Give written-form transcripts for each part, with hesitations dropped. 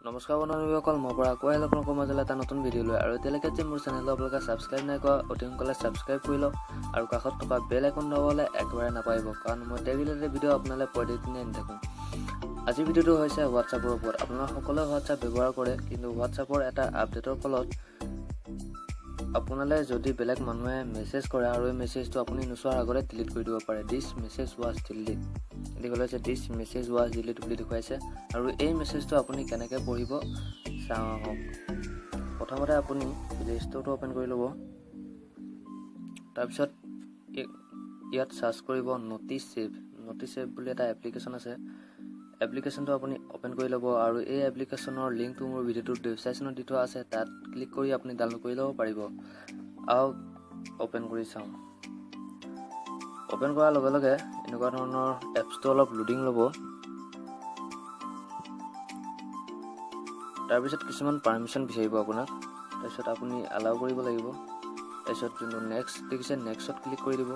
নমস্কাৰ বন্ধুসকল, মই পৰা আকৌ আহিলোঁ আপোনালোকৰ মাজলৈ এটা নতুন ভিডিঅ' লৈ। আৰু এতিয়ালৈকে যে মোৰ চেনেলটো আপোনালোকে ছাবস্ক্ৰাইব নাই কৰা, অতি সোনকালে ছাবস্ক্ৰাইব কৰি লওক আৰু কাষত থকা বেল আইকন দবাবলৈ একেবাৰে নাপাহৰিব, কাৰণ মই টেক ৰিলেটেড ভিডিঅ' আপোনালৈ প্ৰতিদিনে আনি থাকোঁ। আজিৰ ভিডিঅ'টো হৈছে হোৱাটছআপৰ ওপৰত। আপোনালোক সকলোৱে হোৱাটছআপ ব্যৱহাৰ কৰে, কিন্তু হোৱাটছআপৰ এটা আপডেটৰ ফলত আপোনালৈ যদি বেলেগ মানুহে মেছেজ কৰে আৰু এই মেছেজটো আপুনি নোচোৱাৰ আগতে ডিলিট কৰি দিব পাৰে। দিছ মেছেজ ৱাজ ডিলিট দেখিবলৈ হৈছে, দিছ মেছেজ ৱাজ ডিলিট বুলি দেখুৱাইছে। আৰু এই মেছেজটো আপুনি কেনেকৈ পঢ়িব চাওঁ আহক। প্ৰথমতে আপুনি প্লে ষ্ট'ৰটো অ'পেন কৰি ল'ব, তাৰপিছত ইয়াত চাৰ্চ কৰিব নটিচ ছেভ। নটিচ ছেভ বুলি এটা এপ্লিকেশ্যন আছে, এপ্লিকেশ্যনটো আপুনি অ'পেন কৰি ল'ব। আৰু এই এপ্লিকেশ্যনৰ লিংকটো মোৰ ভিডিঅ'টোৰ ডেছক্ৰিপশ্যনত দি থোৱা আছে, তাত ক্লিক কৰি আপুনি ডাউনলোড কৰি ল'ব পাৰিব। আৰু অ'পেন কৰি চাওঁ। অ'পেন কৰাৰ লগে লগে এনেকুৱা ধৰণৰ এপছটো অলপ লোডিং ল'ব। তাৰপিছত কিছুমান পাৰ্মিশ্যন বিচাৰিব আপোনাক, তাৰপিছত আপুনি এলাউ কৰিব লাগিব। তাৰপিছত যোনটো নেক্সট দেখিছে, নেক্সটত ক্লিক কৰি দিব।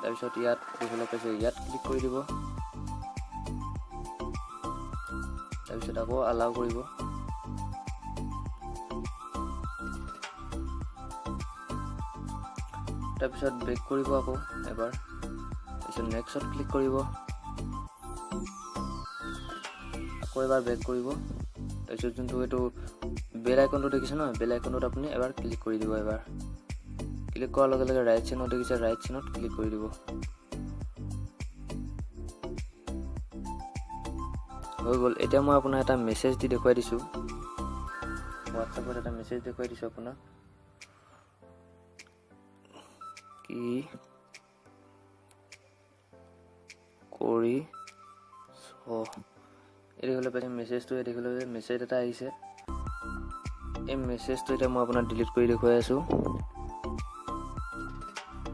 তাৰপিছত ইয়াত দেখিবলৈ পাইছে, ইয়াত ক্লিক কৰি দিব। তাৰপিছত আকৌ এলাউ কৰিব। তাৰপিছত বেক কৰিব আকৌ এবাৰ, তাৰপিছত নেক্সটত ক্লিক কৰিব, আকৌ এবাৰ বেক কৰিব। তাৰপিছত যোনটো এইটো বেল আইকনটো দেখিছে নহয়, বেল আইকনটোত আপুনি এবাৰ ক্লিক কৰি দিব। এবাৰ ক্লিক কৰাৰ লগে লগে ৰাইট চিনত দেখিছে, ৰাইট চিনত ক্লিক কৰি দিব। হৈ গ'ল। এতিয়া মই আপোনাক এটা মেছেজ দি দেখুৱাই দিছোঁ, হোৱাটছএপত এটা মেছেজ দেখুৱাই দিছোঁ আপোনাক। কি কৰি এই দেখিবলৈ পাইছে মেছেজটো, এই দেখিবলৈ পাইছে মেছেজ এটা আহিছে। এই মেছেজটো এতিয়া মই আপোনাক ডিলিট কৰি দেখুৱাই আছোঁ।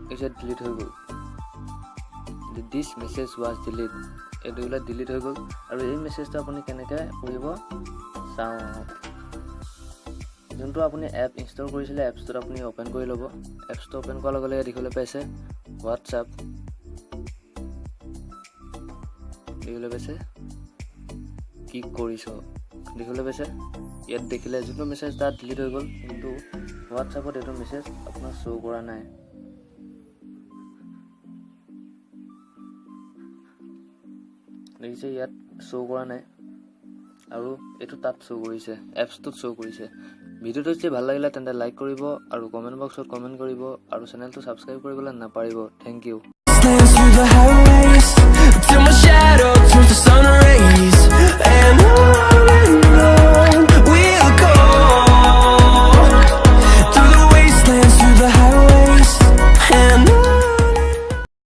পিছত ডিলিট হৈ গ'ল। দিছ মেছেজ ৱাজ ডিলিট, এই দেখিবলৈ ডিলিট হৈ গ'ল। আৰু এই মেছেজটো আপুনি কেনেকৈ পঢ়িব চাওঁ আহক। যোনটো আপুনি এপ ইনষ্টল কৰিছিলে, এপছটোত আপুনি অ'পেন কৰি ল'ব। এপছটো অ'পেন কৰাৰ লগে লগে দেখিবলৈ পাইছে হোৱাটছআপ, দেখিবলৈ পাইছে কি কৰিছ, দেখিবলৈ পাইছে। ইয়াত দেখিলে যোনটো মেছেজ তাত ডিলিট হৈ গ'ল, কিন্তু হোৱাটছআপত এইটো মেছেজ আপোনাৰ শ্ব' কৰা নাই। দেখিছে ইয়াত শ্ব' কৰা নাই আৰু এইটো তাত শ্ব' কৰিছে, এপছটোত শ্ব' কৰিছে। ভিডিঅ'টো যদি ভাল লাগিলে তেন্তে লাইক কৰিব আৰু কমেণ্ট বক্সত কমেণ্ট কৰিব আৰু চেনেলটো ছাবস্ক্ৰাইব কৰিবলৈ নাপাহৰিব। Thank you. Dance through the highways till my shadow turns to sun rays.